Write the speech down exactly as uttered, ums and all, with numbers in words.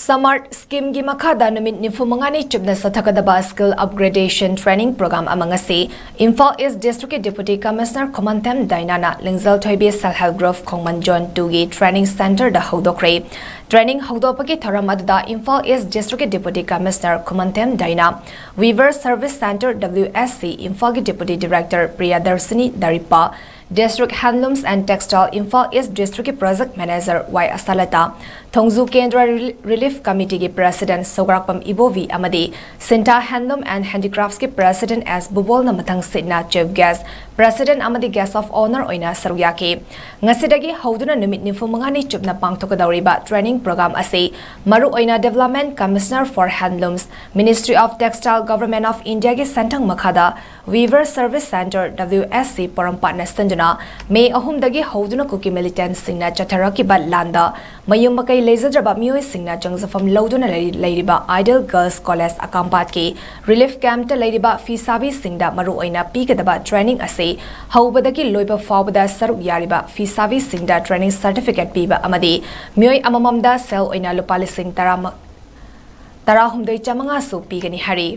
Smart ꯁ꯭ꯀꯤꯝꯒꯤ ꯃꯈꯥꯗ ꯅꯨꯃꯤꯠ ꯅꯤꯐꯨ ꯃꯉꯥꯅꯤ ꯆꯨꯞꯅ ꯆꯠꯊꯒꯗꯕ ꯁ꯭ꯀꯤꯜ ꯑꯞꯒ꯭ꯔꯦꯗꯦꯁꯟ ꯇ꯭ꯔꯦꯅꯤꯡ ꯄ꯭ꯔꯣꯒ꯭ꯔꯥꯝ ꯑꯃ ꯉꯁꯤ ꯏꯝꯐꯥꯜ ꯏꯁ ꯗꯤꯁꯇ꯭ꯔꯤꯛꯀꯤ ꯗꯤꯄꯨꯇꯤ ꯀꯃꯤꯁꯅꯔ ꯈꯨꯃꯟꯊꯦꯝ ꯗꯥꯏꯅꯥꯅ Lingjel Thoibi self help group Khongman zone ꯇꯨꯒꯤ ꯇ꯭ꯔꯦꯅꯤꯡ ꯁꯦꯟꯇꯔꯗ ꯍꯧꯗꯣꯛꯈ꯭ꯔꯦ꯫ ꯇ꯭ꯔꯦꯅꯤꯡ ꯍꯧꯗꯣꯛꯄꯒꯤ ꯊꯧꯔꯝ ꯑꯗꯨꯗ ꯏꯝꯐꯥꯜ ꯏꯁ ꯗꯤꯁꯇ꯭ꯔꯤꯛꯀꯤ deputy commissioner Khumanthem Daina, weaver service centre, W S C, ꯏꯝꯐꯥꯜꯒꯤ deputy director Priyadarshini Daripa, district handlooms and textile Imphal East ꯗꯤꯁꯇ꯭ꯔꯤꯛꯀꯤ ꯄ꯭ꯔꯣꯖꯦꯛ ꯃꯦꯅꯦꯖꯔ ꯋꯥꯏ ꯑꯁꯥꯂꯇꯥ, ꯊꯣꯡꯖꯨ ꯀꯦꯟꯗ꯭ꯔ ꯔꯤꯂꯤ-, ꯔꯤꯂꯤꯐ ꯀꯃꯤꯇꯤꯒꯤ ꯄ꯭ꯔꯦꯁꯤꯗꯦꯟꯠ ꯁꯧꯒ꯭ꯔꯥꯛꯄꯝ ꯏꯕꯣꯕꯤ ꯑꯃꯗꯤ ꯁꯤꯟꯊꯥ ꯍꯦꯟꯂꯨꯝ ꯑꯦꯟ ꯍꯦꯟꯗꯤꯀ꯭ꯔꯥꯐꯠꯁꯀꯤ ꯄ꯭ꯔꯦꯁꯤꯗꯦꯟꯠ ꯑꯦꯁ ꯕꯨꯕꯣꯜꯅ ꯃꯊꯪ ꯁꯤꯠꯅ ꯆꯤꯐ ꯒꯦꯁ꯭ꯠ, ꯄ꯭ꯔꯦꯁꯤꯗꯦꯟꯠ ꯑꯃꯗꯤ ꯒꯦꯁ꯭ꯠ ꯑꯣꯐ ꯑꯣꯅꯔ ꯑꯣꯏꯅ ꯁꯔꯨꯛ ꯌꯥꯈꯤ꯫ ꯉꯁꯤꯗꯒꯤ ꯍꯧꯗꯨꯅ ꯅꯨꯃꯤꯠ ꯅꯤꯐꯨ ꯃꯉꯥꯅꯤ ꯆꯨꯞꯅ ꯄꯥꯡꯊꯣꯛꯀꯗꯧꯔꯤꯕ ꯇ꯭ꯔꯦꯅꯤꯡ ꯄ꯭ꯔꯣꯒ꯭ꯔꯥꯝ ꯑꯁꯤ ꯃꯔꯨꯑꯣꯏꯅ Development Commissioner for Handlooms, Ministry of Textile, Government of Indiaꯒꯤ ꯁꯦꯟꯊꯪ ꯃꯈꯥꯗ weaver service centre, W S C, ꯄꯣꯔꯣꯝꯄꯥꯠꯅ ꯁꯤꯟꯗꯨꯅ ꯃꯦ ꯑꯍꯨꯝꯗꯒꯤ ꯍꯧꯗꯨꯅ ꯀꯨꯀꯤ ꯃꯤꯂꯤꯇꯦꯟꯠꯁꯤꯡꯅ ꯆꯠꯊꯔꯛꯈꯤꯕ ꯂꯥꯟꯗ ꯃꯌꯨꯝ ꯃꯀꯩ ꯂꯩꯖꯗ꯭ꯔꯕ ꯃꯤꯑꯣꯏꯁꯤꯡꯅ ꯆꯪꯖꯐꯝ ꯂꯧꯗꯨꯅ ꯂꯩ-, ꯂꯩꯔꯤꯕ ꯑꯥꯏꯗꯤꯌꯦꯜ ꯒꯔꯜꯁ ꯀꯣꯂꯦꯖ ꯑꯀꯥꯝꯄꯥꯠꯀꯤ ꯔꯤꯂꯤꯐ ꯀꯦꯝꯞꯇ ꯂꯩꯔꯤꯕ ꯐꯤꯁꯥꯕꯤꯁꯤꯡꯗ ꯃꯔꯨꯑꯣꯏꯅ ꯄꯤꯒꯗꯕ ꯇ꯭ꯔꯦꯅꯤꯡ ꯑꯁꯤ ꯍꯧꯕꯗꯒꯤ ꯂꯣꯏꯕ ꯐꯥꯎꯕꯗ ꯁꯔꯨꯛ ꯌꯥꯔꯤꯕ ꯐꯤꯁꯥꯕꯤꯁꯤꯡꯗ ꯇ꯭ꯔꯦꯅꯤꯡ ꯁꯔꯇꯤꯐꯤꯀꯦꯠ ꯄꯤꯕ ꯑꯃꯗꯤ ꯃꯤꯑꯣꯏ ꯑꯃꯃꯝꯗ ꯁꯦꯜ ꯑꯣꯏꯅ ꯂꯨꯄꯥ ꯂꯤꯁꯤꯡ ꯇꯔꯥ, ꯇꯔꯥꯍꯨꯝꯗꯣꯏ ꯆꯥꯃꯉꯥꯁꯨ ꯄꯤꯒꯅꯤ ꯍꯥꯏꯔꯤ꯫